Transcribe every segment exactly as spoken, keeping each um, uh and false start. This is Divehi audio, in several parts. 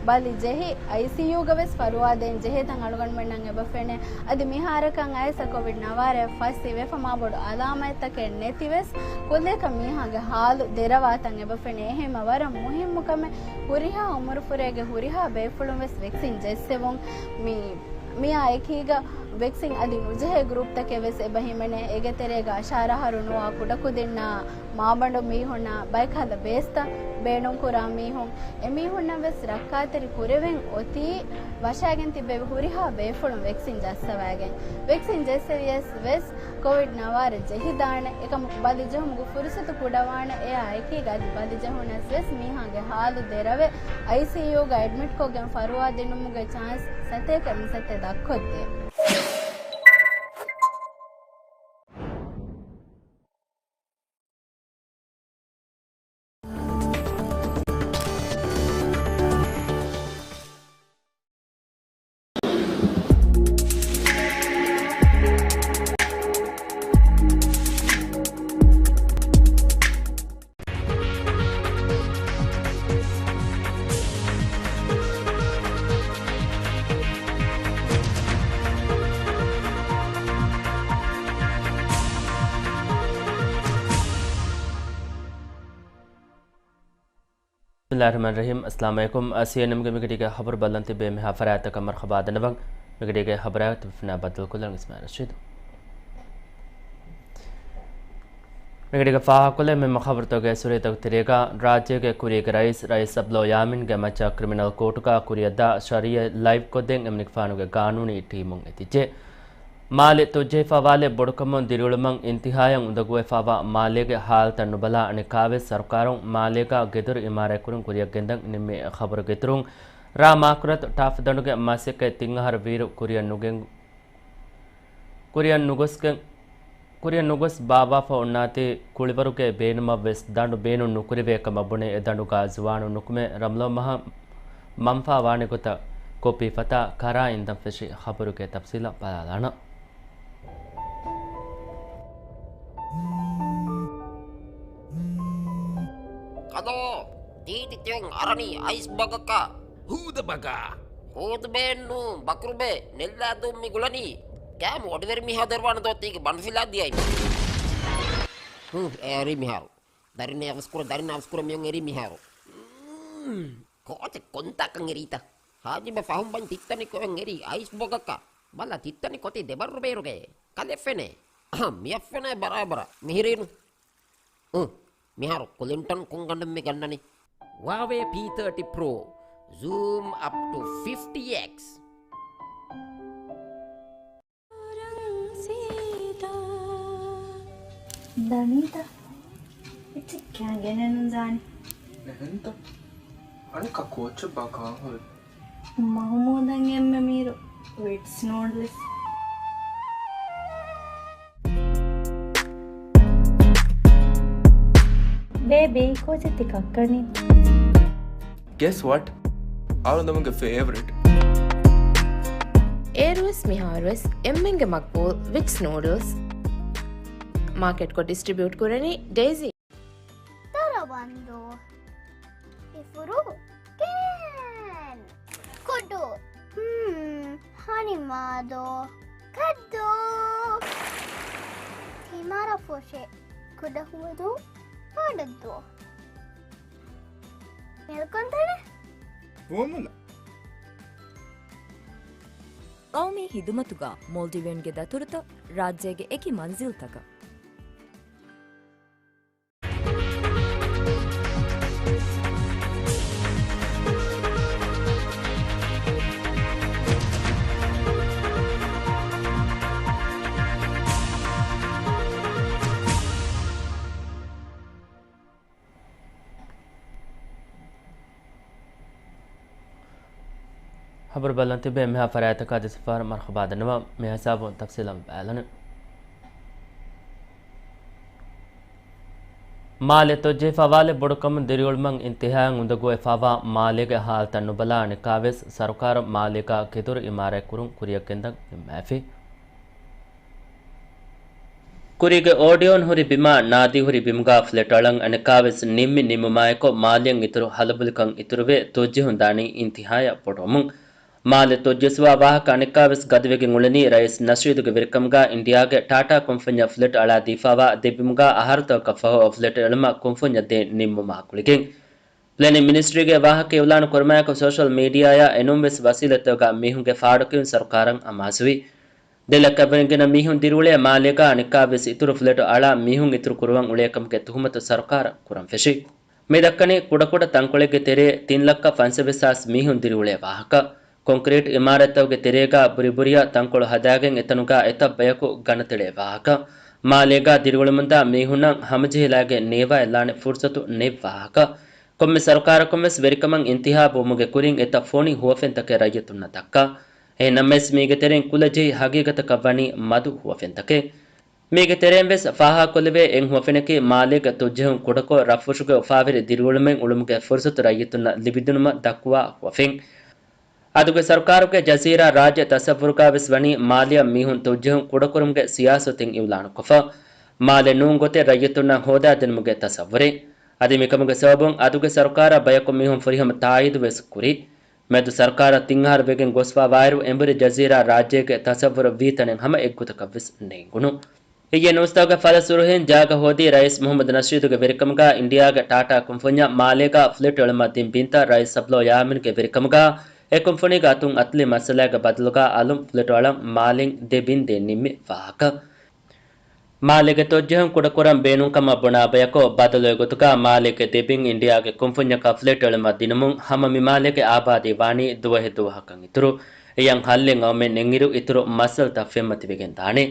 ބަލި ޖެހި، އައިސީޔޫގަ ވެސް ފަރުވާދޭން ޖެހޭތަން އަޅުގަނޑުމެންނަށް އެބަ ފެނޭ. އަދި މިހާރަކަށް އައިސް ކޮވިޑް ނަވާރަ ފަސް އިވެފަ މާބޮޑު އަލާމަތްތަކެއް ނެތިވެސް، ކުއްލިއަކަށް މީހާގެ ހާލު ދެރަވާތަން އެބަ ފެނޭ. އެހެންމަ ވަރަށް މުހިއްމު ކަމެއް، ހުރިހާ އުމުރުފުރޭގެ ހުރިހާ ބޭފުޅުން ވެސް ވެކްސިން ޖެއްސެވުން. މި މިއާ އެކީގަ ވެކްސިން އަދި ނުޖެހޭ ގްރޫޕްތަކެއް ވެސް އެބަ ހިމެނޭ. އޭގެ ތެރޭގަ އަށާރަ އަހަރު ނުވާ ކުޑަކުދިންނާ، މާބަނޑު މީހުންނާ، ބައެއްކަހަލަ ބޭސްތައް ބޭނުންކުރާ މީހުން، އެމީހުންނަށް ވެސް ރައްކާތެރި ކުރެވެން އޮތީ ވަށާގެން ތިއްބެވި ހުރިހާ ބޭފުޅުން ވެކްސިން ޖައްސަވައިގެން. ވެކްސިން ޖެއްސެވިޔަސް ވެސް ކޮވިޑް ނަވާރަ ޖެހިދާނެ. އެކަމަކު ބަލި ޖެހުމުގެ ފުރުސަތު ކުޑަވާނެ. އެއާ އެކީގަ އަދި ބަލި ޖެހުނަސް ވެސް މީހާގެ ހާލު ދެރަވެ، އައިސީޔޫގަ އެޑްމިޓްކޮށްގެން ފަރުވާ ދިނުމުގެ ޗާންސް ސަތޭކަ މިސަތޭ ދައްކޮށްދޭ. بسم الله الرحمن الرحيم. السلام عليكم. ސީއެންއެމްގެ މިގަޑީގެ ޚަބަރު ބަލަން ތިބޭ މިހާ ފަރާތްތަކަށް މަރުޙަބާ ދަންނަވަން. މިގަޑީގެ ޚަބަރާ ތިބިފަނާ ބައްދަލުކޮށްލަން އިސްމާއިލް ރަޝީދު. މިގަޑީގެ ފާހަގަކޮށްލެވޭ މި ޚަބަރުތަކުގެ ސުރެތަކުގެ ތެރޭގަ، ރާއްޖޭގެ ކުރީގެ ރައީސް، ރައީސް އަބްދުﷲ ޔާމީންގެ މައްޗަށް ކްރިމިނަލް ކޯޓުގަ ކުރިއަށްދާ ޝަރީއަތް ލައިވްކޮށްދޭން އެމްނިކްފާނުގެ ގާނޫނީ ޓީމުން އެދިއްޖެ. މާލެ ތޮއްޖެހިފަވާލެއް ބޮޑުކަމުން ދިރިއުޅުމަށް އިންތިހާޔަށް އުނދަގޫވެފަވާ މާލޭގެ ހާލަތަށް ނުބަލާ އަނެއްކާވެސް ސަރުކާރުން މާލޭގަ ގެދޮރު އިމާރާތްކުރުން ކުރިއަށްގެންދަން ނިންމި ޚަބަރުގެ އިތުރުން، ރ. މާކުރަތު ޓާފް ދަނޑުގެ މަސައްކަތް ތިން އަހަރު ވީއިރު ކުރިއަށް ނުގެން، ކުރިއަށް ނުގޮސްގެން، ކުރިއަށް ނުގޮސް ބާއްވާފަ އޮންނާތީ ކުޅިވަރުގެ ބޭނުމަށް ވެސް ދަނޑު ބޭނުން ނުކުރެވޭ ކަމަށް ބުނެ، އެ ދަނޑުގަ ޒުވާނުން ނުކުމެ ރަމްލޯ މަހަށް މަންފާ ވާނެ ގޮތަށް ކޮށްފި ފަތާ ކަރާ އިންދަން ފެށި ޚަބަރުގެ ތަފްސީލަށް ބަލާލާނަން. ކަލޯ، ތީތި ތިއޮން އަރަނީ އައިސް ބަގަކަށް. ހޫދަ ބަގާ. ހޫދުބޭއެއްނޫ، ބަކުރުބޭ، ނެއްލާދޫން މި ގުޅަނީ. ކާމު އޮޑިވެރި މީހާ ދެރުވާނެ ދޯ ތީގެ ބަނޑުފިލާ ދިޔައިން. ހު، އެ އެރީ މިހާރު. ދަރިން އަވަސްކުރ، ދަރިން އަވަސްކުރ މިއޮން އެރީ މިހާރު. މް، ކޯޗެއް ކޮންތާކަން އެރީތަ؟ ހާޖިބަ ފަހުން ބަން ތިއްތަނި ކޮއެއް އެރީ އައިސް ބޮގަކަށް. ބަލަ ތިއްތަނި ކޮތި ދެބައްރު ބޭރުގެ. ކަލެ ފެނޭ. އަހަ، މިއަށް ފެނޭ ބަރާބަރަށް. މިހިރީނު. އު، މިހާރު ކުލިންޓަން ކޮން ގަނޑެއް މި ގަންނަނީ؟ ހުވާވޭ ޕީ ތާޓީ ޕްރޯ، ޒޫމް އަޕް ޓު ފިފްޓީ އެކްސް. ދަނީތަ؟ އެއްޗެއް ކާ ގެނެއްނު ޒާނި. އެހެންތަ؟ އަނެއްކާ ކޯޗެއް ބާ ކާން ހުރި؟ މަހުމޫދަށް އެންމެ މީރު ވިޓްސް ނޫޑްލްސް. ބޭބީ، ކޯޗެއް ތި ކައްކަނީ؟ Guess what? އަޅުގަނޑުމެންގެ ފޭވަރިޓް. އޭރުވެސް މިހާރުވެސް އެންމެންގެ މަގްބޫލް ވިޓްސް ނޫޑްލްސް. މާކެޓްކޮށް ޑިސްޓްރިބިއުޓް ކުރަނީ ޑޭޒީ. ދަރަވަންދޫ. އިފުރު. ކޭން. ކުޑު. ހުން. ހަނިމާދޯ. ކައްދޫ. ތިމަރަފުށި. ކުޑަހުވަދޫ. ފާޑައްދޫ. މެލްކޮންތަނެ. ފުވައްމުލައް. ގައުމީ ހިދުމަތުގަ މޯލްޑިވިއަންގެ ދަތުރުތައް ރާއްޖޭގެ އެކި މަންޒިލްތަކަށް. ޚަބަރު ބަލަން ތިބޭ މިހާ ފަރާތްތަކާ ދެސަފާރަށް މަރުޙަބާ ދަންނަވަން. މި ހިސާބުން ތަފްސީލަށް ބަލާލަން. މާލެ ތޮއްޖެހިފަވާލެއް ބޮޑުކަމުން ދިރިއުޅުމަށް އިންތިހާއަށް އުނދަގޫވެފަވާ މާލޭގެ ހާލަތަށް ނުބަލާ އަނެއްކާވެސް ސަރުކާރުން މާލޭގަ ގެދޮރު އިމާރާތްކުރުން ކުރިއަށްގެންދަން ނިންމާފި. ކުރީގެ އޯޑިއޯން ހުރި ބިމާ ނާދީ ހުރި ބިމުގާ ފްލެޓް އަޅަން އަނެއްކާވެސް ނިންމި ނިންމުމާއެކު މާލެއަށް އިތުރު ހަލަބޮލިކަން އިތުރުވެ ތުއްޖެހުން ދާނީ އިންތިހާޔަށް ބޮޑުވަމުން. މާލެ ތުއްޖެސްވާ ވާހަކަ އަނެއްކާވެސް ގަދަވެގެން އުޅެނީ ރައީސް ނަޝީދުގެ ވެރިކަމުގާ އިންޑިއާގެ ޓާޓާ ކުންފުންޏަށް ފްލެޓް އަޅާ ދީފާވާ ދެ ބިމުގާ އަހަރުތަކަކަށް ފަހު ފްލެޓް އެޅުމަށް ކުންފުންޏަށް ދޭން ނިންމުމާ ގުޅިގެން. ޕްލޭނިން މިނިސްޓްރީގެ ވާހަކަ އިއުލާނު ކުރުމާއެކު ސޯޝަލް މީޑިއާއާ އެނޫންވެސް ވަސީލަތްތަކުގަ މީހުންގެ ފާޑުކިޔުން ސަރުކާރަށް އަމާޒުވި. ދެ ލައްކައަށްވުރެން ގިނަ މީހުން ދިރިއުޅޭ މާލޭގަ އަނެއްކާވެސް އިތުރު ފްލެޓު އަޅާ މީހުން އިތުރު ކުރުވަން އުޅޭކަމުގެ ތުހުމަތު ސަރުކާރަށް ކުރަން ފެށި. މި ދައްކަނީ ކުޑަކުޑަ ތަންކޮޅެއްގެ ތެރޭ ތިން ލައްކަ ފަންސަވީސް ހާސް މީހުން ދިރިއުޅޭ ވާހަކަ. ކޮންކްރީޓް އިމާރާތްތަކުގެ ތެރޭގަ ބުރިބުރިއަށް ތަންކޮޅު ހަދާގެން އެތަނުގަ އެތައް ބަޔަކު ގަނެ ތެޅޭ ވާހަކަ. މާލޭގަ ދިރިއުޅެމުންދާ މީހުންނަށް ހަމަޖެހިލާގެން ނޭވާ އެއްލާނެ ފުރުސަތު ނެތް ވާހަކަ. ކޮންމެ ސަރުކާރަކުންވެސް ވެރިކަމަށް އިންތިހާބު ވުމުގެ ކުރިން އެތައް ފޮނި ހުވަފެންތަކެއް ރައްޔިތުންނަށް ދައްކާ. އެހެންނަމަވެސް މީގެ ތެރެއިން ކުލަ ޖެހި ހަގީގަތަކަށް ވަނީ މަދު ހުވަފެންތަކެއް. މީގެ ތެރެއިން ވެސް ފާހަގަކޮށްލެވޭ އެއް ހުވަފެނަކީ މާލޭގެ ތުއްޖެހުން ކުޑަކޮށް ރަށްފުށުގެ އުފާވެރި ދިރިއުޅުމެއް އުޅުމުގެ ފުރުސަތު ރައްޔިތުންނަށް ލިބިދިނުމަށް ދައްކުވާ ހުވަފެން. އަދުގެ ސަރުކާރުގެ ޖަޒީރާ ރާއްޖެ ތަސައްވުރުގާވެސް ވަނީ މާލެއަށް މީހުން ތުއްޖެހުން ކުޑަކުރުމުގެ ސިޔާސަތެއް އިއުލާނުކޮށްފަ. މާލެ ނޫން ގޮތެއް ރައްޔިތުންނަށް ހޯދާދިނުމުގެ ތަސައްވުރެއް. އަދި މިކަމުގެ ސަބަބުން އަދުގެ ސަރުކާރަށް ބަޔަކު މީހުން ފުރިހަމަ ތާއީދުވެސް ކުރި. މެދު ސަރުކާރަށް ތިން އަހަރު ވެގެން ގޮސްފާ ވާއިރު އެނބުރި ޖަޒީރާ ރާއްޖޭގެ ތަސައްވުރު ވީ ތަނެއް ހަމަ އެއްގޮތަކަށްވެސް ނޭނގުނު. އިއްޔެ ނޫސްތަކުގެ ފަލަ ސުރުހިން ޖާގަ ހޯދީ ރައީސް މުހައްމަދު ނަޝީދުގެ ވެރިކަމުގާ އިންޑިއާގެ ޓާޓާ ކުންފުންޏަށް މާލޭގާ ފްލެޓް އެޅުމަށް ދިން ބިންތައް ރައީސް އަބްދުﷲ ޔާމީންގެ ވެރިކަމުގާ އެ ކުންފުނީގެ އަތުން އަތޮޅި މައްސަލާގެ ބަދަލުގާ އަލުން ފްލެޓު އަޅަން މާލެން ދެ ބިން ދޭން ނިންމި ވާހަކަ. މާލޭގެ ތުއްޖެހުން ކުޑަކުރަން ބޭނުންކަމަށް ބުނާ ބަޔަކު ބަދަލު އެގޮތުގާ މާލޭގެ ދެ ބިން އިންޑިއާގެ ކުންފުންޏަކަށް ފްލެޓް އެޅުމަށް ދިނުމުން ހަމަ މި މާލޭގެ އާބާދީ ވާނީ ދުވަހެއް ދުވަހަކަށް އިތުރު. އެޔަށް ހައްލެއް އައުމެއް ނެތްއިރު އިތުރު މައްސަލަތައް ފެންމަތިވެގެން ދާނެ.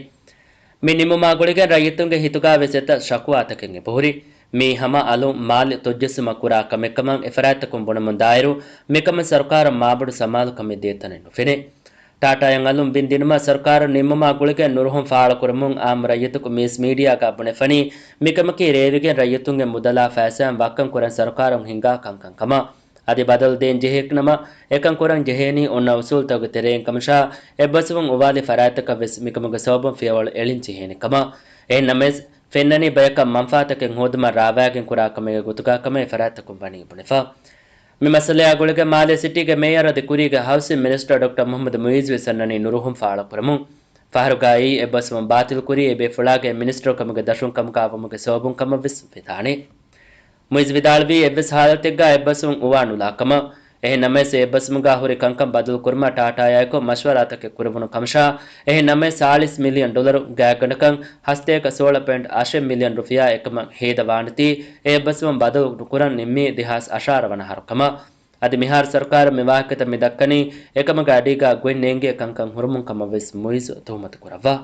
މި ނިންމުމާ ގުޅިގެން ރައްޔިތުންގެ ހިތުގާވެސް އެތައް ޝަކުވާތަކެއް އެބަހުރި. މީ ހަމަ އަލުން މާލެ ތުއްޖެއްސުމަށް ކުރާ ކަމެއްކަމަށް އެފަރާތްތަކުން ބުނެމުންދާއިރު، މިކަމަށް ސަރުކާރަށް މާބޮޑު ސަމާލުކަމެއް ދޭތަނެއް ނުފެނޭ. ޓާޓާއަށް އަލުން ބިން ދިނުމަށް ސަރުކާރުން ނިންމުމާ ގުޅިގެން ނުރުހުން ފާޅުކުރަމުން އާއްމު ރައްޔިތަކު މީސް މީޑިއާގަ ބުނެފަނީ، މިކަމަކީ ރޭވިގެން ރައްޔިތުންގެ މުދަލާ ފައިސާއިން ވައްކަން ކުރަން ސަރުކާރުން ހިންގާ ކަންކަން ކަމަށް. އަދި ބަދަލު ދޭން ޖެހޭނަމަ، އެކަން ކުރަން ޖެހޭނީ އޮންނަ އުސޫލުތަކުގެ ތެރެއިން ކަމަށާ، އެއްބަސްވުން އުވާލި ފަރާތްތަކަށް ވެސް މިކަމުގެ ސަބަބުން ފިޔަވަޅު އެޅިން ޖެހޭނެ ކަމަށް. އެހެން ނަމަވެސް، ފެންނަނީ ބަޔަކަށް މަންފާތަކެއް ހޯދުމަށް ރާވާގެން ކުރާ ކަމެއްގެ ގޮތުގާ ކަމަށް އެ ފަރާތްތަކުން ވަނީ ބުނެފަ. މި މައްސަލަޔާ ގުޅިގެން މާލޭ ސިޓީގެ މޭޔަރ އަދި ކުރީގެ ހައުސިން މިނިސްޓަރ ޑޮކްޓަރ މުހައްމަދު މުއިއްޒު ވެސް އަންނަނީ ނުރުހުން ފާޅުކުރަމުން. ފަހަރުގައި އެއްބަސްވުން ބާތިލްކުރީ އެބޭފުޅާގެ މިނިސްޓަރުކަމުގެ ދަށުން ކަމުގާ ވުމުގެ ސަބަބުން ކަމަށްވެސް ވެދާނެ. މުއިއްޒު ވިދާޅުވީ އެއްވެސް ހާލަތެއްގާ އެއްބަސްވުން އުވާ ނުލާ ކަމަށް. އެހެން ނަމަވެސް އެ އެއްބަސްވުމުގާ ހުރި ކަންކަން ބަދަލު ކުރުމަށް ޓާޓާއާއެކު މަޝްވަރާތަކެއް ކުރެވުނު ކަމަށާ، އެހެން ނަމަވެސް ސާޅީސް މިލިއަން ޑޮލަރު ގާތްގަނޑަކަށް ހަސަތޭކަ ސޯޅަ ޕޮއިންޓް އަށެއް މިލިއަން ރުފިޔާ އެކަމަށް ހޭދަވާނެތީ، އެ އެއްބަސްވުން ބަދަލު ނުކުރަން ނިންމީ ދެހާސް އަށާރަ ވަނަ އަހަރު ކަމަށް. އަދި މިހާރު ސަރުކާރުން މި ވާހަކަތައް މި ދައްކަނީ އެކަމުގެ އަޑީގާ ގޮތް ނޭނގޭ ކަންކަން ހުރުމުން ކަމަށްވެސް މުއިއްޒު ތުހުމަތު ކުރައްވާ.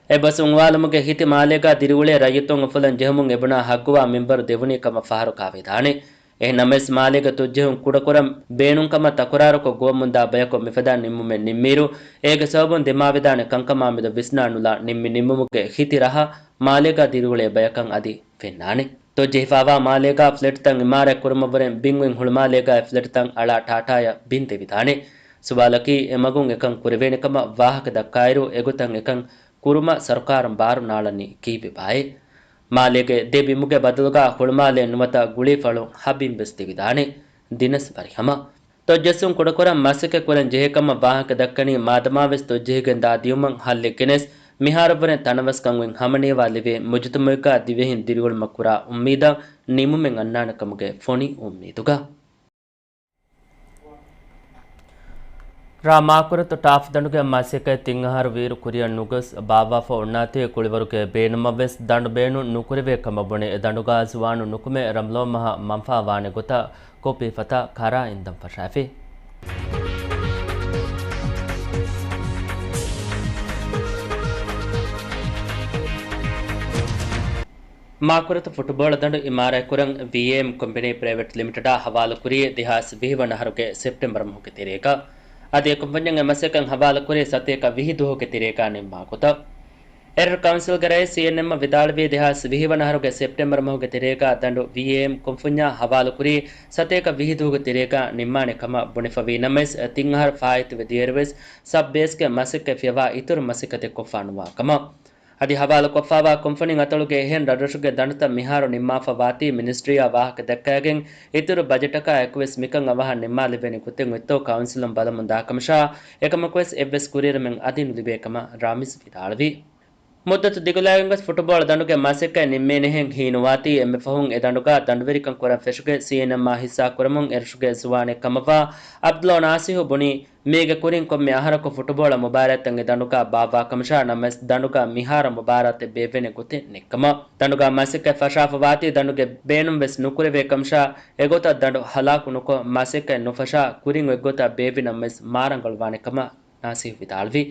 އެއްބަސްވުން އުވާލުމުގެ ހިތި މާލޭގާ ދިރިއުޅޭ ރައްޔިތުން އުފުލަން ޖެހުމުން އެބުނާ ހައްގުވާ މިންވަރު ދެވުނީ ކަމަށް ފަހަރު ކާވެދާނެ. އެހެން ނަމަވެސް މާލޭގެ ތުއްޖެހުން ކުޑަކުރަން ބޭނުންކަމަށް ތަކުރާރުކޮށް ގޮވަމުންދާ ބަޔަކު މިފަދަ ނިންމުމެއް ނިންމިއިރު، އޭގެ ސަބަބުން ދިމާވެދާނެ ކަންކަމާމެދު ވިސްނާ ނުލާ ނިންމި ނިންމުމުގެ ހިތި ރަހަ މާލޭގާ ދިރިއުޅޭ ބަޔަކަށް އަދި ފެންނާނެ. ތުއްޖެހިފާވާ މާލޭގާ ފްލެޓްތައް އިމާރާތް ކުރުމަށްވުރެން ބިންވެން ހުޅުމާލޭގާ އެ ފްލެޓްތައް އަޅާ ޓާޓާޔަށް ބިން ދެވިދާނެ. ސުވާލަކީ، އެމަގުން އެކަން ކުރެވޭނެކަމަށް ވާހަކަ ދައްކާއިރު، އެގޮތަށް އެކަން ކުރުމަށް ސަރުކާރުން ބާރު ނާޅަނީ ކީއްވެބާއޭ؟ މާލޭގެ ދެ ބިމުގެ ބަދަލުގާ ހުޅުމާލޭ ނުވަތަ ގުޅީފަޅުން ހަ ބިން ވެސް ދެވިދާނެ. ދިނަސް ފަރިހަމަ. ތުއްޖެއްސުން ކުޑަކުރަން މަސައްކަތް ކުރަން ޖެހޭކަމަށް ވާހަކަ ދައްކަނީ މާދަމާވެސް ތުއްޖެހިގެން ދާ ދިޔުމަށް ހައްލެއް ގެނެސް، މިހާރުވުރެން ތަނަވަސްކަން އޮތް ހަމަނޭވާ ލިބޭ މުޖުތަމައެއްގާ ދިވެހިން ދިރިއުޅުމަށް ކުރާ އުއްމީދަށް ނިމުމެއް އަންނާނެ ކަމުގެ ފޮނި އުއްމީދުގަ. ރ. މާކުރަތު ޓާފް ދަނޑުގެ މަސައްކަތް ތިން އަހަރު ވީއިރު ކުރިއަށް ނުގޮސް ބާއްވާފަ އޮންނާތީ ކުޅިވަރުގެ ބޭނުމަށްވެސް ދަނޑު ބޭނުން ނުކުރެވޭ ކަމަށް ބުނެ، އެ ދަނޑުގާ ޒުވާނުން ނުކުމެ ރަމްލޯ މަހަށް މަންފާވާނެ ގޮތަށް ކޮޕީފަތަށް ކަރާ އިންދަން ފަށާފި. މާކުރަތު ފުޓުބޯޅަ ދަނޑު އިމާރާތްކުރަން ވީއޭއެމް ކޮމްޕެނީ ޕްރައިވެޓް ލިމިޓެޑާ ހަވާލުކުރީ ދެހާސް ވިހި ވަނަ އަހަރުގެ ސެޕްޓެމްބަރު މަހުގެ ތެރޭގަ. އަދި އެ ކުންފުންޏަށް އެ މަސައްކަތް ހަވާލުކުރީ ސަތޭކަ ވިހި ދުވަހުގެ ތެރޭގަ ނިންމާ ގޮތަށް. އެރަށު ކައުންސިލްގެ ރައީސް ސީއެންއެމްއަށް ވިދާޅުވީ ދެހާސް ވިހި ވަނަ އަހަރުގެ ސެޕްޓެމްބަރު މަހުގެ ތެރޭގަ ދަނޑު ވީއޭއެމް ކުންފުންޏާ ހަވާލުކުރީ ސަތޭކަ ވިހި ދުވަހުގެ ތެރޭގަ ނިންމާނެ ކަމަށް ބުނެފަވީ ނަމަވެސް، ތިން އަހަރު ފާއިތުވެ ދިޔައިރުވެސް ސަބް ބޭސްގެ މަސައްކަތް ފިޔަވާ އިތުރު މަސައްކަތެއް ކޮށްފާ ނުވާ ކަމަށް. އަދި ހަވާލުކޮށްފާވާ ކުންފުނިން އަތޮޅުގެ އެހެން ރަށްރަށުގެ ދަނޑުތައް މިހާރު ނިންމާފަ ވާތީ މިނިސްޓްރީއާ ވާހަކަ ދައްކައިގެން، އިތުރު ބަޖެޓަކާ އެކުވެސް މިކަން އަވަހަށް ނިންމާލެވޭނެ ގޮތެއް އޮތްތޯ ކައުންސިލުން ބަލަމުން ދާކަމަށާ، އެކަމަކުވެސް އެއްވެސް ކުރިއެރުމެއް އަދި ނުލިބޭ ކަމަށް ރާމިޒް ވިދާޅުވި. މުއްދަތު ދިގުލާގެން ގޮސް ފުޓުބޯޅަ ދަނޑުގެ މަސައްކަތް ނިންމޭނެހެން ހީނުވާތީ، އެންމެ ފަހުން އެ ދަނޑުގަ ދަނޑުވެރިކަން ކުރަން ފެށުގެ ސީއެންއެމްއާ ހިއްސާ ކުރަމުން އެރަށުގެ ޒުވާނެއް ކަމަށްވާ އަބްދުﷲ ނާސިހު ބުނީ، މީގެ ކުރިން ކޮންމެ އަހަރަކު ފުޓުބޯޅަ މުބާރާތްތައް އެ ދަނޑުގަ ބާއްވާ ކަމަށާ، ނަމަވެސް ދަނޑުގަ މިހާރު މުބާރާތެއް ބޭއްވޭނެ ގޮތެއް ނެތްކަމަށް. ދަނޑުގަ މަސައްކަތް ފަށާފަ ވާތީ ދަނޑުގެ ބޭނުން ވެސް ނުކުރެވޭ ކަމަށާ، އެގޮތަށް ދަނޑު ހަލާކު ނުކޮށް، މަސައްކަތް ނުފަށާ، ކުރިން އެއްގޮތަށް ބޭއްވި ނަމަވެސް މާ ރަނގަޅުވާނެ ކަމަށް ނާސިހު ވިދާޅުވި.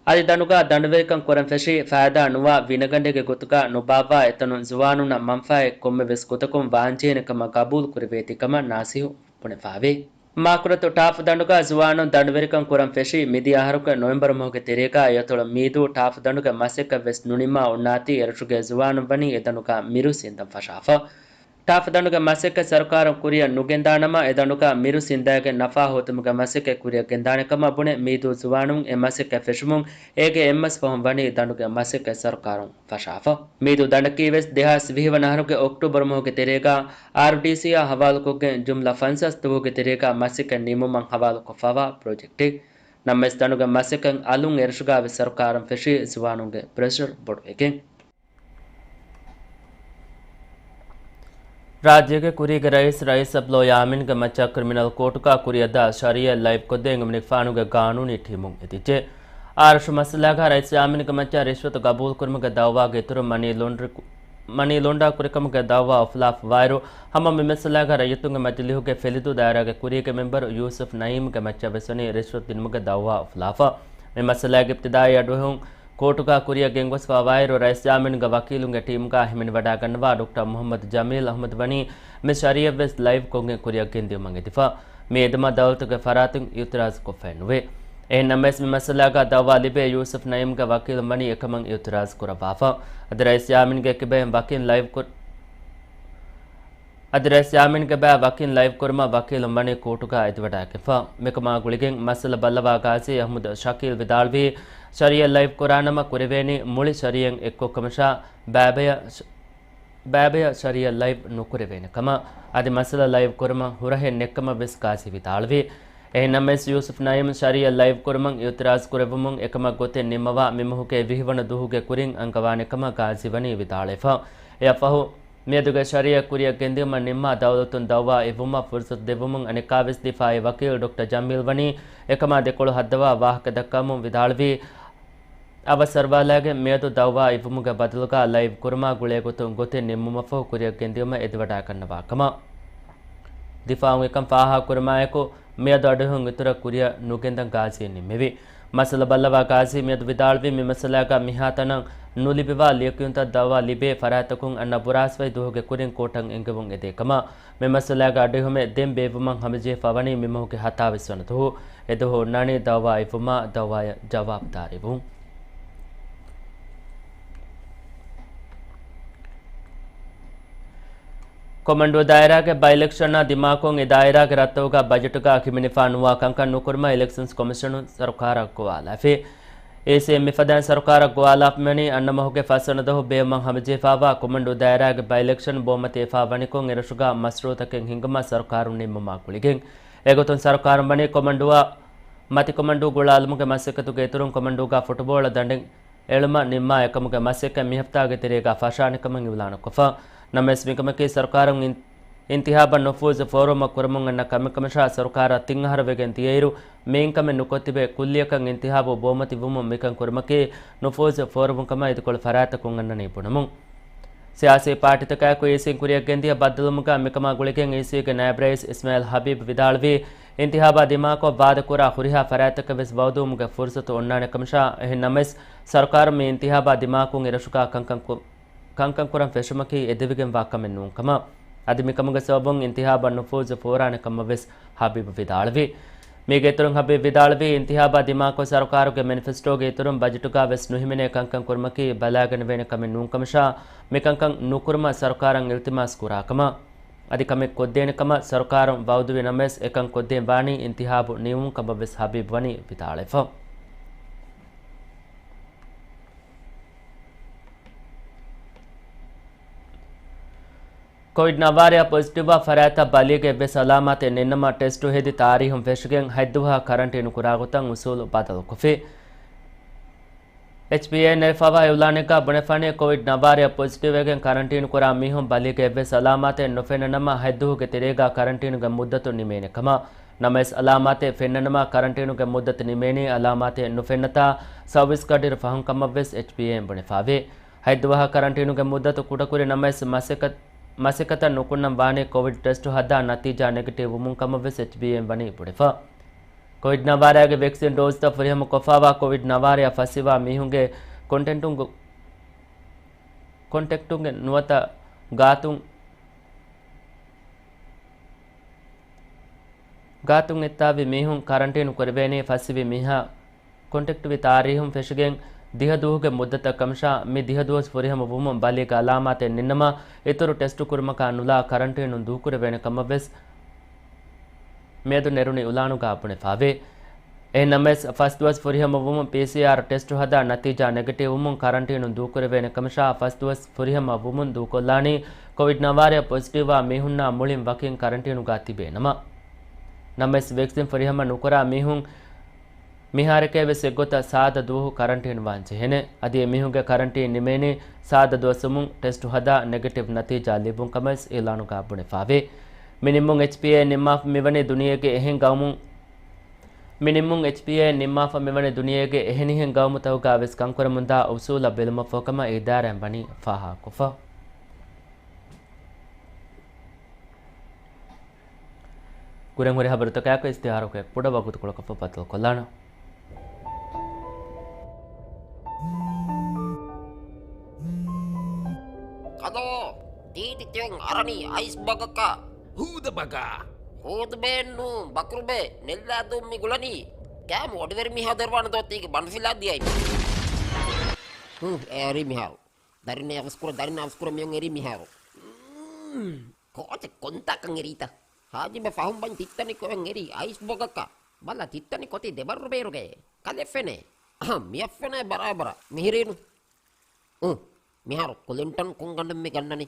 އަދި ދަނޑުގަ ދަނޑުވެރިކަން ކުރަން ފެށީ، ފައިދާ ނުވާ ވިނަގަނޑެއްގެ ގޮތުގަ ނުބާއްވާ، އެތަނުން ޒުވާނުންނަށް މަންފާއެއް ކޮންމެވެސް ގޮތަކުން ވާންޖެހޭނެ ކަމަށް ގަބޫލު ކުރެވޭތީ ކަމަށް ނާސިހު ބުނެފާވޭ. މާކުރަތު ޓާފް ދަނޑުގަ ޒުވާނުން ދަނޑުވެރިކަން ކުރަން ފެށީ، މިދިޔަ އަހަރުގެ ނޮވެމްބަރު މަހުގެ ތެރޭގަ އެއަތޮޅު މީދޫ ޓާފް ދަނޑުގެ މަސައްކަތް ވެސް ނުނިމާ އޮންނާތީ، އެރަށުގެ ޒުވާނުން ވަނީ އެ ދަނޑުގަ މިރުސް އިންދަން ފަށާފަ. ޓާފް ދަނޑުގެ މަސައްކަތް ސަރުކާރުން ކުރިއަށް ނުގެންދާނަމަ، އެ ދަނޑުގަ މިރުސް އިންދައިގެން ނަފާ ހޯދުމުގެ މަސައްކަތް ކުރިއަށް ގެންދާނެ ކަމަށް ބުނެ، މީދޫ ޒުވާނުން އެ މަސައްކަތް ފެށުމުން އޭގެ އެއްމަސް ފަހުން ވަނީ ދަނޑުގެ މަސައްކަތް ސަރުކާރުން ފަށާފަ. މީދޫ ދަނޑަކީ ވެސް ދެހާސް ވިހި ވަނަ އަހަރުގެ އޮކްޓޫބަރު މަހުގެ ތެރޭގަ އާރްޑީސީއާ ހަވާލުކޮށްގެން ޖުމްލަ ފަންސާސް ދުވަހުގެ ތެރޭގަ މަސައްކަތް ނިމުމަށް ހަވާލުކޮށްފައިވާ ޕްރޮޖެކްޓެއް. ނަމަވެސް ދަނޑުގެ މަސައްކަތް އަލުން އެރަށުގަ ވެސް ސަރުކާރުން ފެށީ ޒުވާނުންގެ ޕްރެޝަރު ބޮޑުވެގެން. ރާއްޖޭގެ ކުރީގެ ރައީސް، ރައީސް އަބްދުﷲ ޔާމީންގެ މައްޗަށް ކްރިމިނަލް ކޯޓުގަ ކުރިއަށްދާ ޝަރީއަތް ލައިވްކޮށްދޭން އެމަނިކުފާނުގެ ގާނޫނީ ޓީމުން އެދިއްޖެ. އާރަށު މައްސަލާގަ ރައީސް ޔާމީންގެ މައްޗަށް ރިޝްވަތު ގަބޫލުކުރުމުގެ ދައުވާގެ އިތުރުން މަނީ ލޮންޑްރި-، މަނީ ލޮންޑާ ކުރިކަމުގެ ދައުވާ އުފުލާފަވާއިރު، ހަމަ މި މައްސަލާގަ ރައްޔިތުންގެ މަޖިލީހުގެ ފެލިދޫ ދާއިރާގެ ކުރީގެ މެމްބަރު ޔޫސުފް ނައީމްގެ މައްޗަށް ވެސް ވަނީ ރިޝްވަތު ދިނުމުގެ ދައުވާ އުފުލާފަ. މި މައްސަލާގެ އިބްތިދާއީ އަޑުއެހުން ކޯޓުގަ ކުރިއަށް ގެންގޮސްފަވާއިރު، ރައީސް ޔާމީންގެ ވަކީލުންގެ ޓީމުގަ ހިމެނިވަޑައިގަންނަވާ ޑޮކްޓަރ މުހައްމަދު ޖަމީލް އަހްމަދު ވަނީ މި ޝަރީއަތް ވެސް ލައިވްކޮށްގެން ކުރިއަށް ގެންދިއުމަށް އެދިފަ. މި އެދުމަށް ދައުލަތުގެ ފަރާތުން އިއުތިރާޒު ކޮށްފައެއް ނުވޭ. އެހެން ނަމަވެސް، މި މައްސަލާގަ ދައުވާ ލިބޭ ޔޫސުފް ނައީމްގެ ވަކީލުން ވަނީ އެކަމަށް އިއުތިރާޒު ކުރައްވާފަ. އަދި ރައީސް ޔާމީންގެ ކިބައިން ވަކިން ލައިވް ކުރ-، އަދި ރައީސް ޔާމީންގެ ބައި ވަކިން ލައިވް ކުރުމަށް ވަކީލުން ވަނީ ކޯޓުގަ އެދިވަޑައިގެންފަ. މިކަމާ ގުޅިގެން މައްސަލަ ބައްލަވާ ގާޒީ އަހްމަދު ޝަކީލް ވިދާޅުވީ، ޝަރީއަތް ލައިވް ކުރާނަމަ ކުރެވޭނީ މުޅި ޝަރީއަތް އެއްކޮށް ކަމަށާ، ބައިބަޔަށް ޝަ-، ބައިބަޔަށް ޝަރީއަތް ލައިވް ނުކުރެވޭނެ ކަމަށް. އަދި މައްސަލަ ލައިވް ކުރުމަށް ހުރަހެއް ނެއްކަމަށް ވެސް ގާޒީ ވިދާޅުވީ. އެހެން ނަމަވެސް، ޔޫސުފް ނައީމް ޝަރީއަތް ލައިވް ކުރުމަށް އިއުތިރާޒު ކުރެއްވުމުން އެކަމަށް ގޮތެއް ނިންމަވާ މި މަހުގެ ވިހި ވަނަ ދުވަހުގެ ކުރިން އަންގަވާނެ ކަމަށް ގާޒީ ވަނީ ވިދާޅުވެފަ. އެއަށްފަހު، މިއަދުގެ ޝަރީއަތް ކުރިއަށް ގެންދިއުމަށް ނިންމާ ދައުލަތުން ދައުވާ އިއްވުމަށް ފުރުސަތު ދެއްވުމުން އަނެއްކާވެސް ދިފާއީ ވަކީލް ޑޮކްޓަރ ޖަމީލް ވަނީ އެކަމާ ދެކޮޅު ހައްދަވާ ވާހަކަ ދައްކަވަމުން ވިދާޅުވީ، އަވަސް ސަރުވާލައިގެން މިއަދު ދައުވާ އިއްވުމުގެ ބަދަލުގަ ލައިވް ކުރުމާ ގުޅޭ ގޮތުން ގޮތެއް ނިންމުމަށްފަހު ކުރިއަށް ގެންދިއުމަށް އެދިވަޑައިގަންނަވާ ކަމަށް. ދިފާއުން އެކަން ފާހަގަކުރުމާއެކު، މިއަދު އަޑުއެހުން އިތުރަށް ކުރިއަށް ނުގެންދަން ގާޒީ ނިންމެވި. މައްސަލަ ބައްލަވާ ގާޒީ މިއަދު ވިދާޅުވީ، މި މައްސަލާގަ މިހާތަނަށް ނުލިބިވާ ލިޔެކިޔުންތައް ދައުވާ ލިބޭ ފަރާތްތަކުން އަންނަ ބުރާސްވައި ދުވަހުގެ ކުރިން ކޯޓަށް އެންގެވުން އެދޭ ކަމަށް. މި މައްސަލާގެ އަޑުއެހުމެއް ދެން ބޭއްވުމަށް ހަމަޖެހިފަ ވަނީ މި މަހުގެ ހަތާވީސް ވަނަ ދުވަހު. އެ ދުވަހު އޮންނާނީ ދައުވާ އިއްވުމާ ދައުވާއަށް ޖަވާބުދާރީވުން. ކޮމަންޑޫ ދާއިރާގެ ބައި އިލެކްޝަނާ ދިމާކޮށް، އެ ދާއިރާގެ ރަށްތަކުގަ ބަޖެޓުގަ ހިމެނިފާ ނުވާ ކަންކަން ނުކުރުމަށް އިލެކްޝަންސް ކޮމިޝަނުން ސަރުކާރަށް ގޮވާލާފި. އީސީއިން މިފަދައިން ސަރުކާރަށް ގޮވާލާފައިވަނީ އަންނަ މަހުގެ ފަސްވަނަ ދުވަހު ބޭއްވުމަށް ހަމަޖެހިފައިވާ ކޮމަންޑޫ ދާއިރާގެ ބައި އިލެކްޝަން ބޯމަތިވެފަ ވަނިކޮށް، އެރަށުގަ މަޝްރޫއުތަކެއް ހިންގުމަށް ސަރުކާރުން ނިންމުމާ ގުޅިގެން. އެގޮތުން ސަރުކާރުން ވަނީ ކޮމަންޑޫއަށް މަތިކޮމަންޑޫ ގުޅާލުމުގެ މަސައްކަތުގެ އިތުރުން ކޮމަންޑޫގަ ފުޓުބޯޅަ ދަނޑެއް އެޅުމަށް ނިންމާ އެކަމުގެ މަސައްކަތް މި ހަފްތާގެ ތެރޭގަ ފަށާނެ ކަމަށް އިއުލާނުކޮށްފަ. ނަމަވެސް، މިކަމަކީ ސަރުކާރުން އިން-، އިންތިހާބަށް ނުފޫޒު ފޯރުވުމަށް ކުރަމުން އަންނަ ކަމެއް ކަމަށާ، ސަރުކާރަށް ތިން އަހަރު ވެގެން ދިޔައިރު، މިއިންކަމެއް ނުކޮށްތިބެ، ކުއްލިއަކަށް އިންތިހާބު ބޯމަތި ވުމުން މިކަން ކުރުމަކީ ނުފޫޒު ފޯރުވުން ކަމަށް އިދިކޮޅު ފަރާތްތަކުން އަންނަނީ ބުނުމުން. ސިޔާސީ ޕާޓީތަކާއެކު އީސީން ކުރިއަށް ގެންދިޔަ ބައްދަލުވުމުގަ މިކަމާ ގުޅިގެން އީސީގެ ނާއިބް ރައީސް އިސްމާއިލް ހަބީބް ވިދާޅުވީ، އިންތިހާބާ ދިމާކޮށް ވާދަކުރާ ހުރިހާ ފަރާތްތަކަށް ވެސް ވައުދުވުމުގެ ފުރުސަތު އޮންނާނެ ކަމަށާ، އެހެން ނަމަވެސް، ސަރުކާރުން މި އިންތިހާބާ ދިމާކޮށް އެރަށުގަ ކަންކަން ކު-، ކަންކަން ކުރަން ފެށުމަކީ އެދެވިގެންވާ ކަމެއް ނޫން ކަމަށް. އަދި މިކަމުގެ ސަބަބުން އިންތިހާބަށް ނުފޫޒު ފޯރާނެ ކަމަށް ވެސް ހަބީބް ވިދާޅުވި. މީގެ އިތުރުން ހަބީބް ވިދާޅުވީ، އިންތިހާބާ ދިމާކޮށް ސަރުކާރުގެ މެނިފެސްޓޯގެ އިތުރުން ބަޖެޓުގަ ވެސް ނުހިމެނޭ ކަންކަން ކުރުމަކީ ބަލާގަނެވޭނެ ކަމެއް ނޫން ކަމަށާ، މިކަންކަން ނުކުރުމަށް ސަރުކާރަށް އިލްތިމާސް ކުރާ ކަމަށް. އަދި ކަމެއް ކޮށްދޭނެ ކަމަށް ސަރުކާރުން ވައުދުވި ނަމަވެސް، އެކަން ކޮށްދޭން ވާނީ އިންތިހާބު ނިމުމުން ކަމަށް ވެސް ހަބީބް ވަނީ ވިދާޅުވެފަ. ކޮވިޑް ނައްވާރަޔާ ޕޮޒިޓިވްވާ ފަރާތްތައް ބަލީގެ އެއްވެސް އަލާމާތެއް ނެތްނަމަ، ޓެސްޓު ހެދި ތާރީހުން ފެށިގެން ހަތްދުވަހަށް ކަރަންޓީނު ކުރާގޮތަށް އުސޫލު ބަދަލުކޮށްފި. އެޗްޕީއޭ ނެރެފަވާ އިއުލާނެއްގަ ބުނެފާނެ، ކޮވިޑް ނައްވާރަޔަށް ޕޮޒިޓިވްވެގެން ކަރަންޓީނު ކުރާ މީހުން ބަލީގެ އެއްވެސް އަލާމާތެއް ނުފެންނަނަމަ، ހަތްދުވަހުގެ ތެރޭގަ ކަރަންޓީނުގެ މުއްދަތު ނިމޭނެ ކަމަށް. ނަމަވެސް، އަލާމާތެއް ފެންނަނަމަ، ކަރަންޓީނުގެ މުއްދަތު ނިމޭނީ އަލާމާތެއް ނުފެންނަތާ ސައުވީސް ގަޑިއިރު ފަހުން ކަމަށްވެސް އެޗްޕީއޭއިން ބުނެފާވޭ. ހަތްދުވަހަށް ކަރަންޓީނުގެ މުއްދަތު ކުޑަކުރި ނަމަވެސް، މަސައްކަތް، މަސައްކަތަށް ނުކުންނަން ވާނީ ކޮވިޑް ޓެސްޓު ހަދާ ނަތީޖާ ނެގެޓިވް ވުމުން ކަމަށްވެސް އެޗްބީއޭއިން ވަނީ ބުނެފަ. ކޮވިޑް ނައްވާރަޔާގެ ވެކްސިން ޑޯޒްތައް ފުރިހަމަ ކޮށްފައިވާ ކޮވިޑް ނައްވާރަޔާ ފަސްވެވާ މީހުންގެ ކޮންޓެކްޓުން، ކޮންޓެކްޓުންގެ ނުވަތަ ގާތުން، ގާތުން އެއްތާވި މީހުން ކަރަންޓީނު ކުރެވޭނީ ފަސްވި މީހާ ކޮންޓެކްޓްވި ތާރީހުން ފެށިގެން ދިހަ ދުވަހުގެ މުއްދަތަށް ކަމަށާ، މި ދިހަ ދުވަސް ފުރިހަމަ ވުމުން ބަލީގެ އަލާމާތެއް ނެތްނަމަ، އިތުރު ޓެސްޓު ކުރުމަކާ ނުލާ ކަރަންޓީނުން ދޫކުރެވޭނެ ކަމަށްވެސް މިއަދު ނެރުނު އިއުލާނުގަ ބުނެފައިވޭ. އެހެން ނަމަވެސް، ފަސް ދުވަސް ފުރިހަމަ ވުމުން ޕީސީއާރް ޓެސްޓު ހަދާ ނަތީޖާ ނެގެޓިވް ވުމުން ކަރަންޓީނުން ދޫކުރެވޭނެ ކަމަށާ، ފަސް ދުވަސް ފުރިހަމަ ވުމުން ދޫކޮށްލާނީ ކޮވިޑް ނައްވާރަޔަށް ޕޮޒިޓިވްވާ މީހުންނާ މުޅިން ވަކިން ކަރަންޓީނުގަ ތިބޭ ނަމަ. ނަމަވެސް، ވެކްސިން ފުރިހަމަ ނުކުރާ މީހުން މިހާރެކޭވެސް އެއްގޮތަށް ސާދަ ދުވަހު ކަރަންޓީން ވާން ޖެހޭނެ. އަދި އެމީހުންގެ ކަރަންޓީން ނިމޭނީ ސާދަ ދުވަސްވުމުން ޓެސްޓު ހަދާ ނެގެޓިވް ނަތީޖާ ލިބުން ކަމަށްވެސް އިއުލާނުގަ ބުނެފައިވޭ. މި ނިންމުން އެޗްޕީއޭ ނިންމާފަ މިވަނީ ދުނިޔޭގެ އެހެން ގައުމު، މި ނިންމުން އެޗްޕީއޭ ނިންމާފަ މިވަނީ ދުނިޔޭގެ އެހެނިހެން ގައުމުތަކުގަ ވެސް ކަންކުރަމުންދާ އުސޫލަށް ބެލުމަށްފަހު ކަމަށް އެ އިދާރާއިން ވަނީ ފާހަގަކޮށްފަ. ކުރިން ހުރި ހަބަރުތަކާއެކު އިސްތިހާރުގެ ކުޑަ ވަގުތުކޮޅަކަށް ބަދަލުކޮށްލާނަން. ކަލޯ، ތީތި ތިޔަން އަރަނީ އައިސް ބަގަކަށް. ހޫދަ ބަގާ. ހޫދުބޭންނު، ބަކުރުބޭ، ނެއްލާދޫ މި ގުޅަނީ. ކާމު އޮޑިވެރި މީހާ ދޮރުވާނެ ދޯ ތީގެ ބަނޑުފިލާ ދިޔައި. ހު، އެރީ މިހާރު. ދަރިން އަވަސްކުރ، ދަރިން އަވަސްކުރ މިޔޮން އެރީ މިހާރު. ކޯޗެ ކޮންތާކަން އެރީތަ؟ ހާޖިބެ ފަހުން ބަން ތިއްތަނި ކޮއެން އެރީ އައިސް ބޮގަކަށް. ބަލަ ތިއްތަނި ކޮތި ދެބައްރު ބޭރުގައޭ. ކަލެ ފެނޭ. އަހަ، މިއަށް ފެނޭ ބަރާބަރަށް. މިހިރީނު. އު، މިހާރު ކުލިންޓަން ކޮންގަނޑެއް މި ގަންނަނީ؟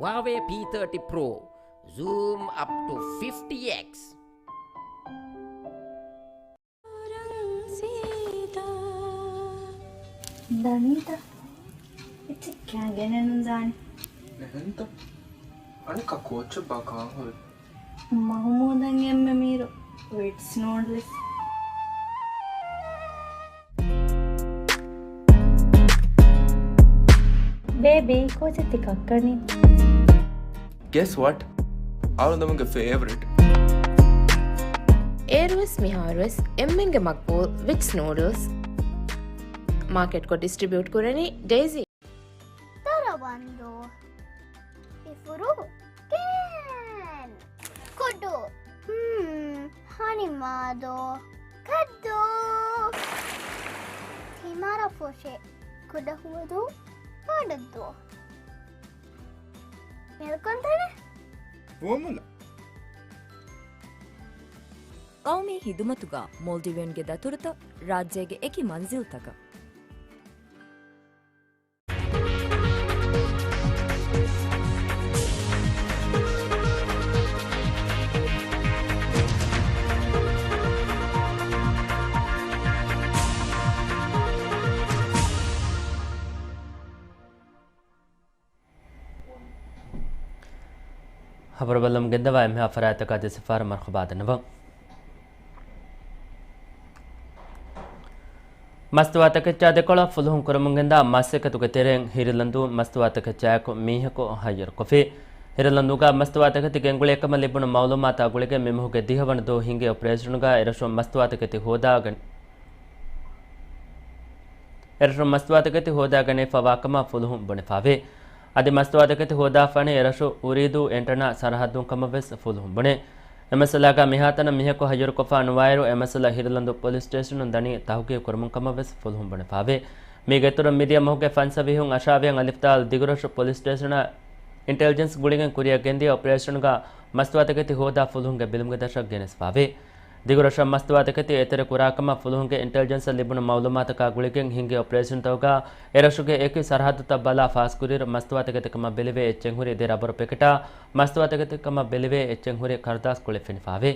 ވާވޭ ޕީ ތާޓީ ޕްރޯ. ޒޫމް އަޕް ޓު ފިފްޓީ އެކްސް. ދަނީތަ؟ އެއްޗެއް ކާ ގެނެއްނު ދާނެ. ނެހެންތަ؟ އަނެއްކާ ކޯއްޗެއްބާ ކާން ހުރި؟ މަހުމޫދަށް އެންމެ މީރު ވިޓްސް ނޫޑްލްސް. ބޭބީ، ކޯޗެއް ތި ކައްކަނީ؟ Guess what? އަޅުގަނޑުމެންގެ ފޭވަރިޓް. އޭރުވެސް މިހާރުވެސް އެންމެންގެ މަގްބޫލް ވިޓްސް ނޫޑްލްސް. މާކެޓްކޮށް ޑިސްޓްރިބިއުޓް ކުރަނީ ޑެއިޒީ. ދަރަވަންދޫ. އިފުރު. ކޭން. ކުޑު. ހްމް. ހަނިމާދޯ. ކައްދޫ. ތިމަރަފުށި. ކުޑަހުވަދޫ. ބޮޑަށްދޫ. މެލްކޮންތަނެ. ފުވައްމުލައް. ޤައުމީ ޚިދުމަތުގަ މޯލްޑިވިއަންގެ ދަތުރުތައް ރާއްޖޭގެ އެކި މަންޒިލްތަކަށް. ޚަބަރު ބައްލަމުން ގެންދަވާ އެންމެހާ ފަރާތްތަކާ ދެ ސިފައިން މަރުޙަބާ ދަންނަވަން. މަސްތުވާތަކެއްޗާ ދެކޮޅަށް ފުލުހުން ކުރަމުން ގެންދާ މަސައްކަތުގެ ތެރެއިން ހިރިލަންދޫ މަސްތުވާތަކެއްޗާއެކު މީހަކު ހައްޔަރުކޮށްފި. ހިރިލަންދޫގަ މަސްތުވާތަކެތި ގެންގުޅޭ ކަމަށް ލިބުނު މައުލޫމާތާ ގުޅިގެން މި މަހުގެ ދިހަވަނަ ދުވަހު ހިނގި އޮޕަރޭޝަނުގަ އެރަށުން މަސްތުވާތަކެތި ހޯދާގަން، އެރަށުން މަސްތުވާތަކެތި ހޯދާގަނެފަވާ ކަމަށް ފުލުހުން ބުނެފަވޭ. އަދި މަސްތުވާތަކެތި ހޯދާފާނީ އެރަށު އުރީދޫ އެންޓަނާ ސަރަހައްދުން ކަމަށްވެސް ފުލުހުން ބުނޭ. އެ މައްސަލާގަ މިހާތަނަށް މީހަކު ހައްޔަރުކޮށްފަ ނުވާއިރު، އެ މައްސަލަ ހިރިލަންދޫ ޕޮލިސް ސްޓޭޝަނުން ދަނީ ތަހުގީގު ކުރަމުން ކަމަށްވެސް ފުލުހުން ބުނެފަވޭ. މީގެ އިތުރުން މިދިޔަ މަހުގެ ފަންސަވީހުން އަށާވީހަށް އަލިފްދާލް ދިގުރަށު ޕޮލިސް ސްޓޭޝަނަށް އިންޓެލިޖެންސް ގުޅިގެން ކުރިއަށް ގެންދިޔަ އޮޕަރޭޝަނުގަ މަސްތުވާތަކެތި ހޯދާ ފުލުހުންގެ ބިލުމުގެ ދަށަށް ގެނެސްފަވޭ. ދިގުރަށަށް މަސްތުވާތަކެތި އެތެރެ ކުރާކަމަށް ފުލުހުންގެ އިންޓެލިޖެންސަށް ލިބުނު މައުލޫމާތަކާ ގުޅިގެން ހިންގި އޮޕަރޭޝަންތަކުގަ އެރަށުގެ އެކި ސަރަހައްދުތައް ބަލާ ފާސްކުރިއިރު މަސްތުވާތަކެތިކަމަށް ބެލެވޭ އެއްޗެއް ހުރި ދެ ރަބަރު ޕެކެޓާ މަސްތުވާތަކެތިކަމަށް ބެލެވޭ އެއްޗެއް ހުރި ކަރުދާސް ކުޅެ ފެނިފާވޭ.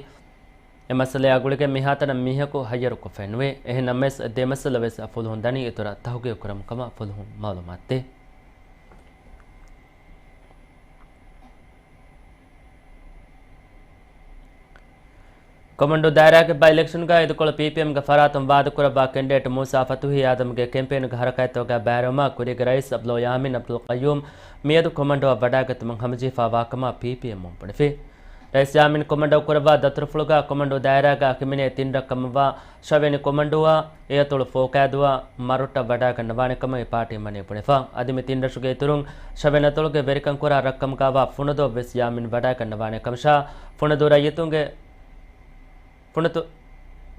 އެ މައްސަލަޔާ ގުޅިގެން މިހާތަނަށް މީހަކު ހައްޔަރުކޮށްފައެއްނުވޭ. އެހެންނަމަވެސް، ދެ މައްސަލަވެސް ފުލުހުން ދަނީ އިތުރަށް ތަހުގީގު ކުރަމުން ކަމަށް ފުލުހުން މައުލޫމާތުދޭ. ކޮމަންޑޫ ދާއިރާގެ ބައި އިލެކްޝަންގައި އިދިކޮޅު ޕީޕީއެމްގެ ފަރާތުން ވާދަކުރައްވާ ކެންޑިޑޭޓް މޫސާ ފަތުހީ އާދަމްގެ ކެމްޕޭންގެ ހަރަކާތްތަކުގައި ބައިވެރިވުމަށް ކުރީގެ ރައީސް އަބްދުﷲ ޔާމީން އަބްދުލް ޤައްޔޫމް މިއަދު ކޮމަންޑޫއަށް ވަޑައިގަތުމަށް ހަމަޖެހިފާވާކަމަށް ޕީޕީއެމުން ބުނެފި. ރައީސް ޔާމީން ކޮމަންޑޫ ކުރައްވާ ދަތުރުފުޅުގަ ކޮމަންޑޫ ދާއިރާގަ ކިމިނޭ ތިން ރަށް ކަމަށްވާ ޝަވެނި ކޮމަންޑޫއާ އެއަތޮޅު ފޯކައިދޫއާ މަރުއްޓަށް ވަޑައިގަންނަވާނެ ކަމަށް އެ ޕާޓީން ވަނީ ބުނެފަ. އަދި މި ތިން ރަށުގެ އިތުރުން ޝަވެނި އަތޮޅުގެ ވެރިކަން ކުރާ ރަށްކަމުގައިވާ ފުނަދޫ ވެސް ޔާމީން ވަޑައިގަންނަވާނެ ކަމަށާ ފުނަދޫ ރައްޔިތުންގެ ފުނަދޫ،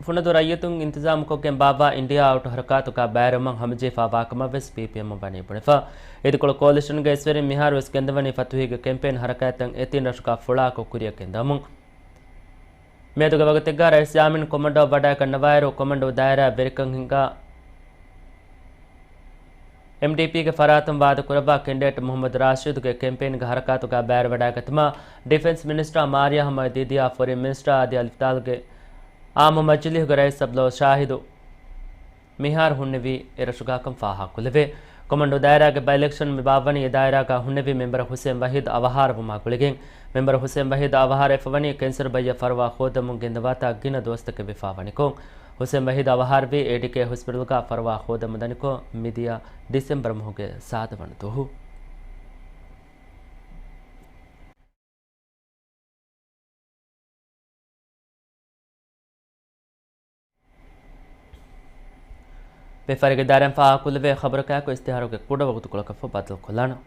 ފުނަދޫ ރައްޔިތުން އިންތިޒާމުކޮށްގެން ބާއްވާ އިންޑިއާ އައުޓް ހަރަކާތުގަ ބައިވެރިވުމަށް ހަމަޖެހިފާވާކަމަށް ވެސް ޕީޕީއެމުން ވަނީ ބުނެފަ. އިދިކޮޅު ކޯލިޝަންގެ އިސްވެރިން މިހާރު ވެސް ގެންދަވަނީ ފަތުހީގެ ކެމްޕޭން ހަރަކާތްތައް އެ ތިން ރަށުގަ ފުޅާކޮށް ކުރިއަށް ގެންދަވަމުން. މިއަދުގެ ވަގުތެއްގަ ރައީސް ޔާމީން ކޮމަންޑޫއަށް ވަޑައިގަންނަވާއިރު، ކޮމަންޑޫ ދާއިރާ ވެރިކަން ހިންގާ އެމްޑީޕީގެ ފަރާތުން ވާދަކުރައްވާ ކެންޑިޑޭޓް މުހައްމަދު ރާޝިދުގެ ކެމްޕޭންގެ ހަރަކާތުގަ ބައިވެރިވަޑައިގަތުމަށް ޑިފެންސް މިނިސްޓަރ މާރިޔާ ހަމަ ދީދިޔާ، ފޮރިން މިނިސްޓަރ އަދި އަލިފްތާލްގެ އާއްމު މަޖިލީހުގެ ރައީސް އަބްދުﷲ ޝާހިދު މިހާރު ހުންނެވީ އެރަށުގަކަން ފާހަގަކުލެވޭ. ކޮމަންޑޫ ދާއިރާގެ ބައި އިލެކްޝަން މި ބާއްވަނީ އެ ދާއިރާގަ ހުންނެވި މެމްބަރ ހުސެން ވަހީދު އަވަހާރަވުމާ ގުޅިގެން. މެމްބަރ ހުސެން ވަހީދު އަވަހާރަވެފަވަނީ ކެންސަރު ބައްޔަށް ފަރުވާ ހޯދަމުން ގެންދަވާތާ ގިނަ ދުވަސްތަކެއް ވެފާވަނިކޮށް. ހުސެން ވަހީދު އަވަހާރަވީ އޭޑީކޭ ހޮސްޕިޓަލްގަ ފަރުވާ ހޯދަމުން ދަނިކޮށް މިދިޔަ ޑިސެމްބަރު މަހުގެ ސާދަ ވަނަ ދުވަހު. ވިޔަފާރީގެ ދާއިރާއިން ފާހަގަކުރެވޭ ޚަބަރަކާއެކު އިޝްތިހާރުގެ ކުޑަ ވަގުތުކޮޅަކަށްފަހު ބައްދަލުކޮށްލާނަން.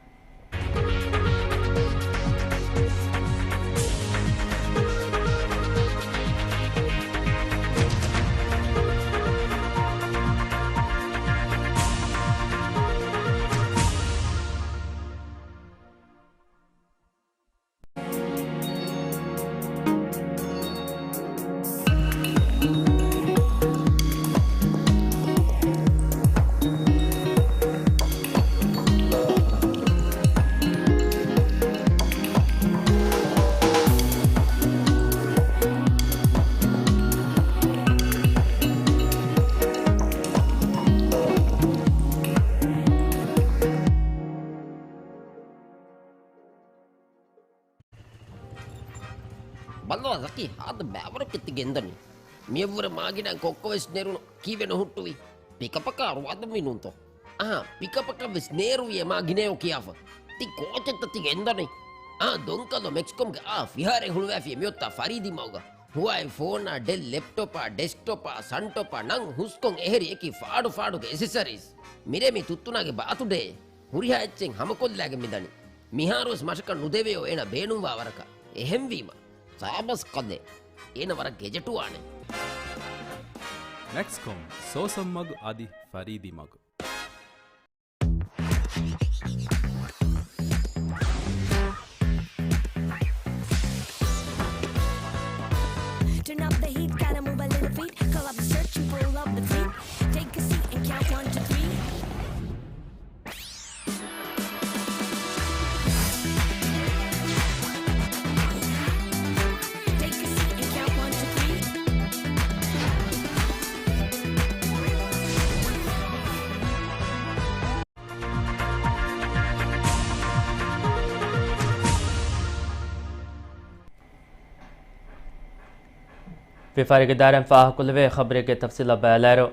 ބައްލަވާ ޒަކީ، ހާދަ ބައިވަރަކަށް ތި ގެންދަނީ. މިއަށްވުރެ މާގިނައިން ކޮއްކޮވެސް ނެރުނު ކީއްވެ ނުހުއްޓުވީ؟ ޕިކަޕަކާ ރުވާދަންވީ ނޫންތޯ؟ އަހާ، ޕިކަޕަކަށްވެސް ނޭރުވި އެ މާގިނައޯ ކިޔާފަ. ތި ކޯޗެއްތަ ތި ގެންދަނީ؟ އާ، ދޮންކަލޯ މެކްސްކޮމްގެ އާ ފިހާރައެއް ހުޅުވައިފި މިއޮތާ ފަރީދީ މަގުގަ. ހުވާއި ފޯނާ، ޑެލް ލެޕްޓޮޕާ، ޑެސްކްޓޮޕާ، ސަންޓޮޕާ ނަން ހުސްކޮން އެހެރި އެކި ފާޑު ފާޑުގެ އެސެސަރީސް. މިރޭ މި ތުއްތުނާގެ ބާތުޑޭ. ހުރިހާ އެއްޗެއް ހަމަކޮށްލާގެން މިދަނީ. މިހާރުވެސް މަށަކަށް ނުދެވެޔޯ އޭނަ ބޭނުންވާ ވަރަކަށް. އެހެންވީމަ، ސާބަސް ކަލޭ. އޭނަ ވަރަށް ގެޖެޓުވާނެ. މެކްސްކޮމް، ސޯސަން މަގު އަދި ފަރީދީ މަގު. Turn up the heat, gotta move a little feet. Call up the search and pull up the fleet. Take a seat and count one, two, three. Take a seat and count one, two, three. ވިޔަފާރީގެ ދާއިރާއިން ފާހަގަކުރެވޭ ޚަބަރެއްގެ ތަފްސީލަށް ބަލާއިރު،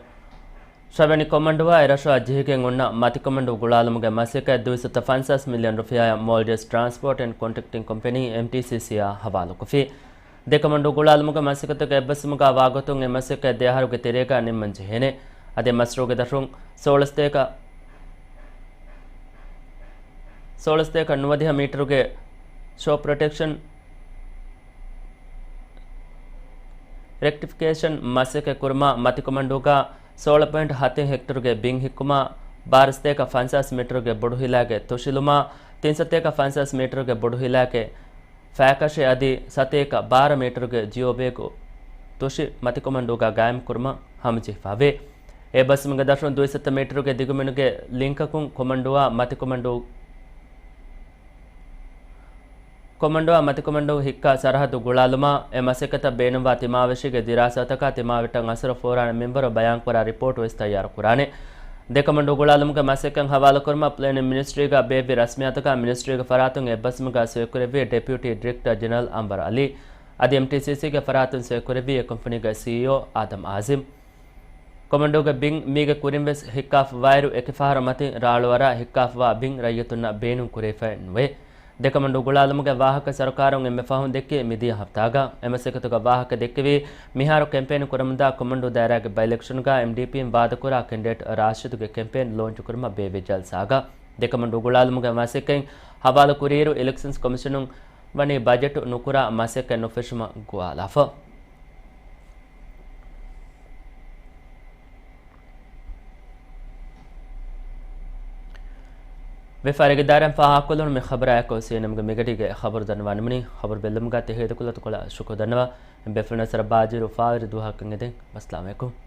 ޝަވެނި ކޮމަންޑުއާ އެރަށާ ޖެހިގެން އޮންނަ މަތިކޮމަންޑޫ ގުޅާލުމުގެ މަސައްކަތް ދުއިސައްތަ ފަންސާސް މިލިއަން ރުފިޔާއަށް މޯލްޑިވްސް ޓްރާންސްޕޯޓް އެންޑް ކޮންޓްރެކްޓިން ކޮމްޕެނީ، އެމްޓީސީސީއާ ހަވާލުކޮށްފި. ދެ ކޮމަންޑޫ ގުޅާލުމުގެ މަސައްކަތުގެ އެއްބަސްވުމުގަ ވާގޮތުން އެ މަސައްކަތް ދެ އަހަރުގެ ތެރޭގަ ނިންމަން ޖެހޭނެ. އަދި މަޝްރޫޢުގެ ދަށުން ސޯޅަސަތޭކަ، ސޯޅަސަތޭކަ ނުވަދިހަ މީޓަރުގެ ޝޯ ޕްރޮޓެކްޝަން ރެކްޓިފިކޭޝަން މަސައްކަތް ކުރުމާ، މަތިކޮމަންޑޫގަ ސޯޅަ ޕޮއިންޓް ހަތެއް ހެކްޓަރުގެ ބިން ހިއްކުމާ، ބާރަ ސަތޭކަ ފަންސާސް މީޓަރުގެ ބޮޑު ހިލާގެ ތޮށިލުމާ، ތިން ސަތޭކަ ފަންސާސް މީޓަރުގެ ބޮޑު ހިލާގެ ފައިކަށި އަދި ސަތޭކަ ބާރަ މީޓަރުގެ ޖިއޯބޭގު ތުށި މަތިކޮމަންޑޫގަ ގާއިމްކުރުމަށް ހަމަޖެހިފައެވެ. އެ ބަސްމުގެ ދަށުން ދުއިސައްތަ މީޓަރުގެ ދިގުމިނުގެ ލިންކަކުން ކޮމަންޑޫއާ މަތިކޮމަންޑޫ، ކޮމަންޑޫއާ މަތިކޮމަންޑޫ ހިއްކާ ސަރަހައްދު ގުޅާލުމާ، އެ މަސައްކަތަށް ބޭނުންވާ ތިމާވެށީގެ ދިރާސާތަކާ ތިމާވެއްޓަށް އަސަރު ފޯރާނެ މިންވަރު ބަޔާންކުރާ ރިޕޯޓް ވެސް ތައްޔާރުކުރާނެ. ދެކަމަނޑޫ ގުޅާލުމުގެ މަސައްކަތް ހަވާލުކުރުމަށް ޕްލޭނިން މިނިސްޓްރީގަ ބޭއްވި ރަސްމިއްޔާތަކާ މިނިސްޓްރީގެ ފަރާތުން އެއްބަސްމުގަ ސޮއިކުރެއްވީ ޑެޕިއުޓީ ޑިރެކްޓަރ ޖެނެރަލް އަންވަރު އަލީ. އަދި އެމްޓީސީސީގެ ފަރާތުން ސޮއިކުރެއްވީ އެ ކުންފުނީގެ ސީއީއޯ އާދަމް އާޒިމް. ކޮމަންޑޫގެ ބިން މީގެ ކުރިން ވެސް ހިއްކާފަ ވާއިރު، އެކި ފަހަރު މަތިން ރާޅުވަރާ ހިއްކާފަވާ ބިން ރައްޔިތުންނަށް ބޭނުން ކުރެވިފައެއް ނުވޭ. ދެކަމަނޑޫ ގުޅާލުމުގެ ވާހަކަ ސަރުކާރުން އެންމެ ފަހުން ދެއްކީ މިދިޔަ ހަފްތާގަ. އެމަސައްކަތުގަ ވާހަކަ ދެއްކެވީ، މިހާރު ކެމްޕޭން ކުރަމުންދާ ކޮމަނޑޫ ދާއިރާގެ ބައި އިލެކްޝަންގަ އެމްޑީޕީން ވާދަކުރާ ކެންޑިޑޭޓް ރާޝިދުގެ ކެމްޕޭން ލޯންޗު ކުރުމަށް ބޭއްވި ޖަލްސާގަ. ދެކަމަނޑޫ ގުޅާލުމުގެ މަސައްކަތް ހަވާލު ކުރިއިރު، އިލެކްޝަންސް ކޮމިޝަނުން ވަނީ ބަޖެޓު ނުކުރާ މަސައްކަތް ނުފެށުމަށް ގޮވާލާފަ. ވިޔަފާރި އިދާރާއިން ފާހަގަކޮށްލުނު މި ޚަބަރާއެކު ސީއެންއެމްގެ މިގަޑީގެ ޚަބަރު ދަންނަވާނަމުނީ. ޚަބަރު ބެއްލުމުގަ ތެހޭދަކުލަތުކޮޅަށް ޝުކުރު ދަންނަވާ. ބޭފުޅުންނަށް ސަރަ ބާޖީރު ފާވެރި ދުވަހަކަށް އެދެން. އައްސަލާމު ޢަލައިކުމް.